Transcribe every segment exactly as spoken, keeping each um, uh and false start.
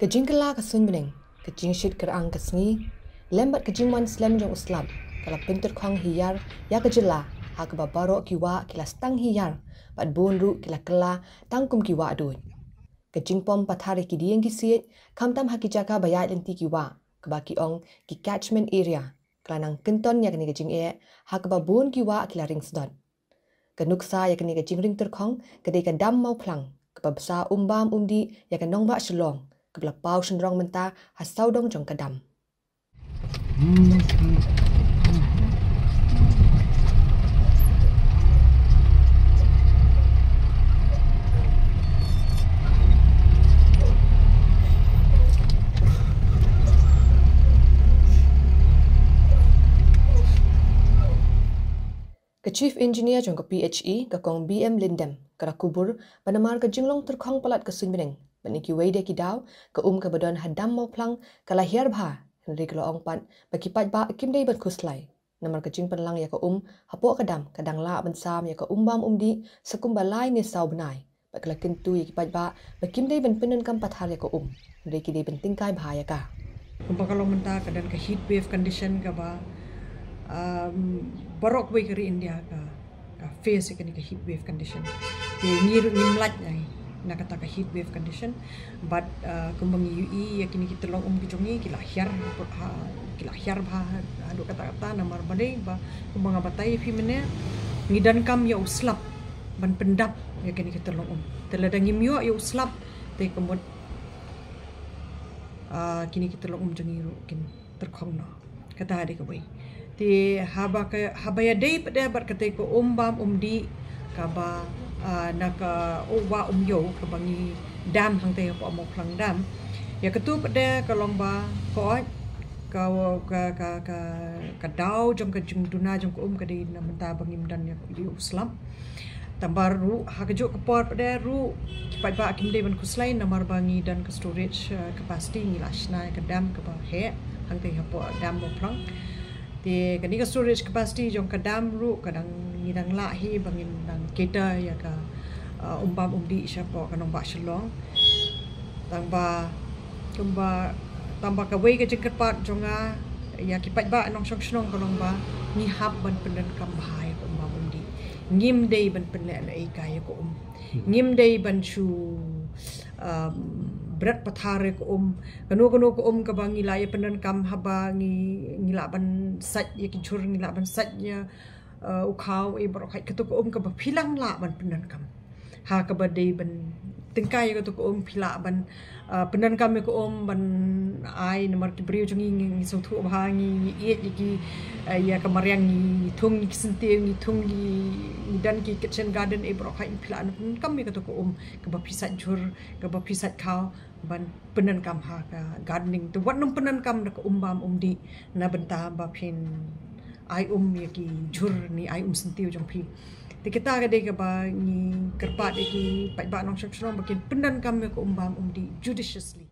Ka jingkylla ka suiñbneng, ka jingshit kyrang ka sngi, lem bad ka jingwan slem jong u slap, ka la pyntyrkhong hi ïar ïa ka jylla, ha kaba baroh ki wah ki la stang hi ïar, bad bun ruh ki la kylla tang kum ki wah duid. Ka jingpom pathar ïa ki dieng ki siej, khamtam ha ki jaka ba ïaid lynti ki wah, kaba ki ong ki catchment area, ka la nang kynton ïa kane ka jingeh, ha kaba bun ki wah ki la ring sdot. Ka nuksa ïa kane ka jingring tyrkhong ka dei ka dam Mawphlang, kaba bsa um bam um dih ïa ka nongbah Shillong, kaba la paw shynrong mynta ha sawdong jong ka dam. Ka Chief Engineer jong ka P H E, ka Kong B M Lyngdoh, ka la kubur ba namar ka jinglong tyrkhong palat ka suiñbneng, bad na kiwei de ki daw, ka um kaba don ha dam Mawphlang ka la hiar bha, hynrei ka la ong pat ba ki paidbah kim dei ban khuslai. Namar ka jingpynlang ïa ka um hapoh ka dam ka dang lah ban sam ïa ka um bam um dih, sa kumba lai ne saw bnai. Bad ka la kyntu ïa ki paidbah ba kim dei ban pyndonkam pathar ïa ka um, hynrei ki dei ban tyngkai bha ïa ka. Kumba ka long mynta ka don ka heat wave condition kaba, um, baroh kawei ka ri India ka, ka face ïa kane ka heat wave condition. Te ngi ruh ngim lait ai na kata ka heat wave condition. Bad, uh, kumba ngi ïohi ïa kine ki tyllong um ki jong ngi ki la hiar, ha, ki la hiar bha haduh katta katta, namar balei ba kumba nga batai ïa phi mynne, ngi donkam ïa u slap ban pyndap ïa kine ki tyllong um. Te lada ngim ïoh ïa u slap, te ka mut, ah, kine ki tyllong um jong ngi ruh kin tyrkhong noh. Kata dei kawei. Te haba ka, haba ïadei pat de bad katei ka um bam um dih kaba, ah, na ka, oh, wah Umiew kaba ngi dam hangtei hapoh Mawphlang dam. Ïa katu pat de ka long ba ka, ka, ka, ka, ka daw jong ka jingduna jong ka um ka dei na bynta ba ngim don ïa, ïa u slap. Tangba ruh ha kajuh ka por pat de ruh ki paidbah kim dei ban khuslai namar ba ngi don ka storage, eh, capacity, ngi la shna ïa ka dam kaba heh hangtei hapoh dam Mawphlang. Te kane ka storage capacity jong ka dam ruh ka dang, ngi dang lah hi ba ngin dang cater ïa ka, eh, um bam um dih shapoh ka nongbah Shillong. Tangba kumba, tangba kawei ka jingkyrpad jong nga ïa ki paidbah nongshong shnong ka long ba ngi hap ban pyndonkam bha ïa ka um bam um dih. Ngim dei ban pynleh leh ïa ka um. Hmm. Ngim dei ban shu, um, bret pathar ïa ka um. Kano kano ka um kaba ngi la ïa pyndonkam haba ngi, ngi lah ban sait ïa ki jhur, ngi lah ban sait ïa, uh, u khaw, eh, baroh khoit, kato ka um kaba phi lah lah ban pyndonkam. Ha kaba dei ban tyngkai ïa kato ka um phi lah ban, ah, pyndonkam ïa ka um ban ai namar ki briew jong ngi ngi, ngi sngewthuh bha ngi, ngi ïeit ïa ki, ah, ïa ka mariang ngi, ngi thung ïa ki syntiew ngi thung ïa ki, ngi don ki kitchen garden, eh, baroh khoit phi lah ban pyndonkam ïa kato ka um kaba phi sait jhur kaba phi sait khaw ban pyndonkam ha ka gardening. Te wat nym pyndonkam da ka um bam um dih na bynta ba phin ai um ïa ki jhur ne ai um syntiew jong phi. Te kata ka dei kaba ngi kyrpad ïa ki paidbah nongshong shnong ba kin pyndonkam ïa ka um bam um dih judiciously.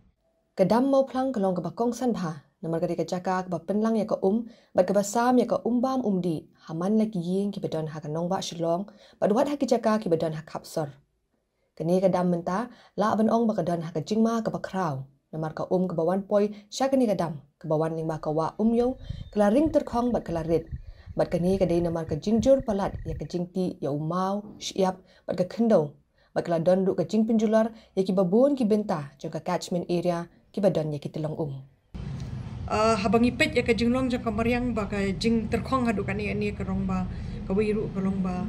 Ka dam Mawphlang ka long kaba kongsan bha namar ka dei ka jaka kaba pynlang ïa ka um bad kaba sam ïa ka um bam um dih ha man la ki ïing kiba don ha ka nongbah Shillong bad wat ha ki jaka kiba don ha khap sor. Kane ka dam mynta lah ban ong ba ka don ha ka jingma kaba khraw namar ka um kaba wan poi sha kane ka dam kaba wan lyngba ka wah Umiew ka la ring tyrkhong bad ka la rit. Bad kane ka dei namar ka jingjur palat ïa ka jingtih ïa u maw, shyiap bad ka khyndew. Bad ka la don ruh ka jingpynjulor ïa kiba bun ki bynta jong ka catchment area kiba don ïa ki tyllong um. Ah, haba ngi peit ïa ka jinglong jong ka mariang ba ka jingtyrkhong haduh kane kane ka long ba kawei ruh ka long ba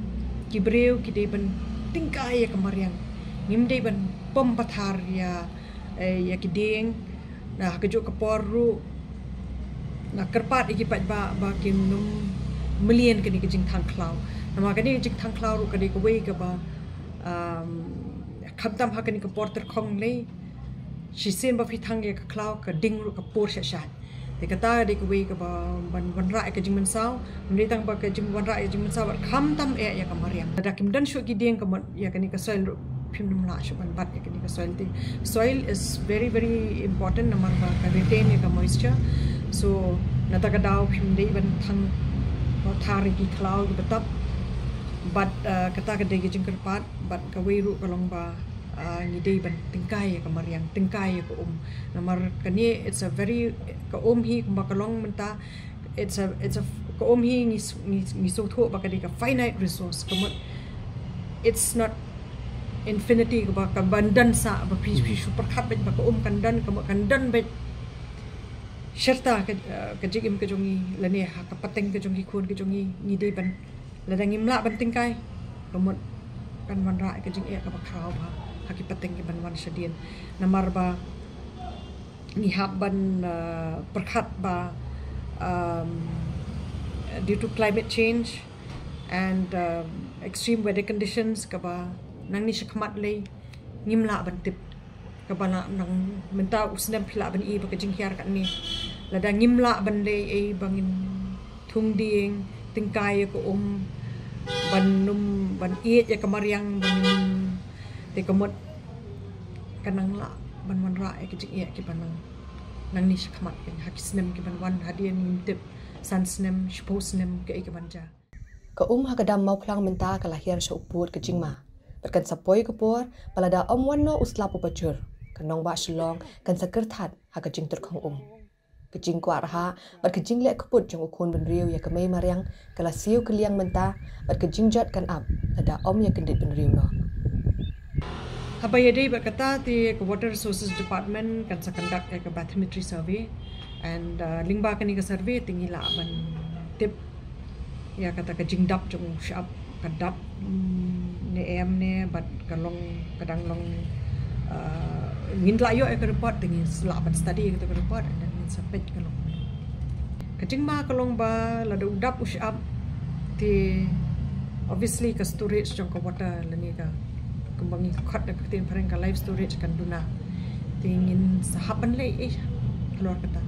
ki briew ki dei ban tyngkai ïa ka mariang. Ngim dei ban pom pathar ïa, eh, ïa ki dieng. Na ha kajuh ka por ruh nga kyrpad ïa ki paidbah ba kin nym mlien kane ka jingthang khlaw. Namar kane ka jingthang khlaw ruh ka dei kawei kaba, um, khamtam ha kane ka por tyrkhong lei. Shisien ba phi thang ïa ka khlaw ka ding ruh ka pur shah shah. Te kata dei kawei kaba ban wanrah ïa ka jingmynsaw. Ym dei tang ba ka jingwanrah ïa ka jingmynsaw bad khamtam eh ïa ka mariang. Lada kim don shuh ki dieng ka mut ïa kane ka soil ruh phim nym lah shuh ban bat ïa kane ka soil te. Soil is very, very important namar ba ka retain ïa ka moisture. So nata ka daw phim dei ban thang pathar ïa ki khlaw kiba tap. Bad, uh, kata ka dei ka jingkyrpad bad kawei ruh ka long ba Ah, ngi dei ban tyngkai ïa ka mariang, tyngkai ïa ka um. Namar kane, it's a very, ka um hi kumba ka long mynta, it's a, it's a, ka um hi ngi s-, ngi, ngi sngewthuh ba ka dei ka finite resource, ka mut it's not infinity, kaba, kaban don sah, ba phi, phi shu pyrkhat beit ba ka um kan don, ka mut kan don beit. Shirta ka, eh, ka jingim ka jong ngi, lane ha ka pateng ka jong ki khun ka jong ngi, ngi dei ban, lada ngim lah ban tyngkai, ka mut kan wanrah ka jingeh kaba khraw bha ha ki pateng kiban wan shadien. Namar ba ngi hap ban, eh, pyrkhat ba, um, due to climate change and, um, extreme weather conditions, kaba nangne shakhmat lei ngim lah ban tip. Kaba lah nang mynta u snem phi lah ban i ba ka jinghiar katne. Lada ngim lah ban leh ei ba ngin thung dieng, tyngkai ïa ka um, ban ym, ban ïeit ïa ka mariang, ban ym, te ka mut kan nang lah ban wanrah ïa ka jingeh kiba nang, nangne shakhmat, ha ki snem kiban wan, hadien ngim tip, san snem, shiphew snem, kaei kaban jia. Ka um ha ka dam Mawphlang mynta ka la hiar sha u pud ka jingma. Bad kan sa poi ka por ba lada ym wan noh u slap uba jur, ka nongbah Shillong kan sa kyrthat ha ka jingtyrkhong um. Ka jingkwah rhah bad ka jingleh kput jong u khun bynriew ïa ka mei mariang ka la siew kylliang mynta, bad ka jingjot kan ap lada ym ïa kyndit bynriew noh. Haba ïadei bad kata te ka Water Resources Department kan sa conduct ïa ka bathymetry survey, and, uh, lyngba kane ka survey te ngi lah ban tip ïa kata ka jingdap jong u shyiap, ka dap, mm, ne em ne, bad ka long, ka dang long, uh, ngin lah ïoh ïa ka report, te ngin lah ban study ïa kata ka report, and then ngin sa peit ka long. Ka jingma ka long ba lada u dap u shyiap, te obviously ka storage jong ka water lane ka, kumba ngi khot da ka ktien phareng ka live storage kan duna. Te ngin sa hap ban leh ei halor kata.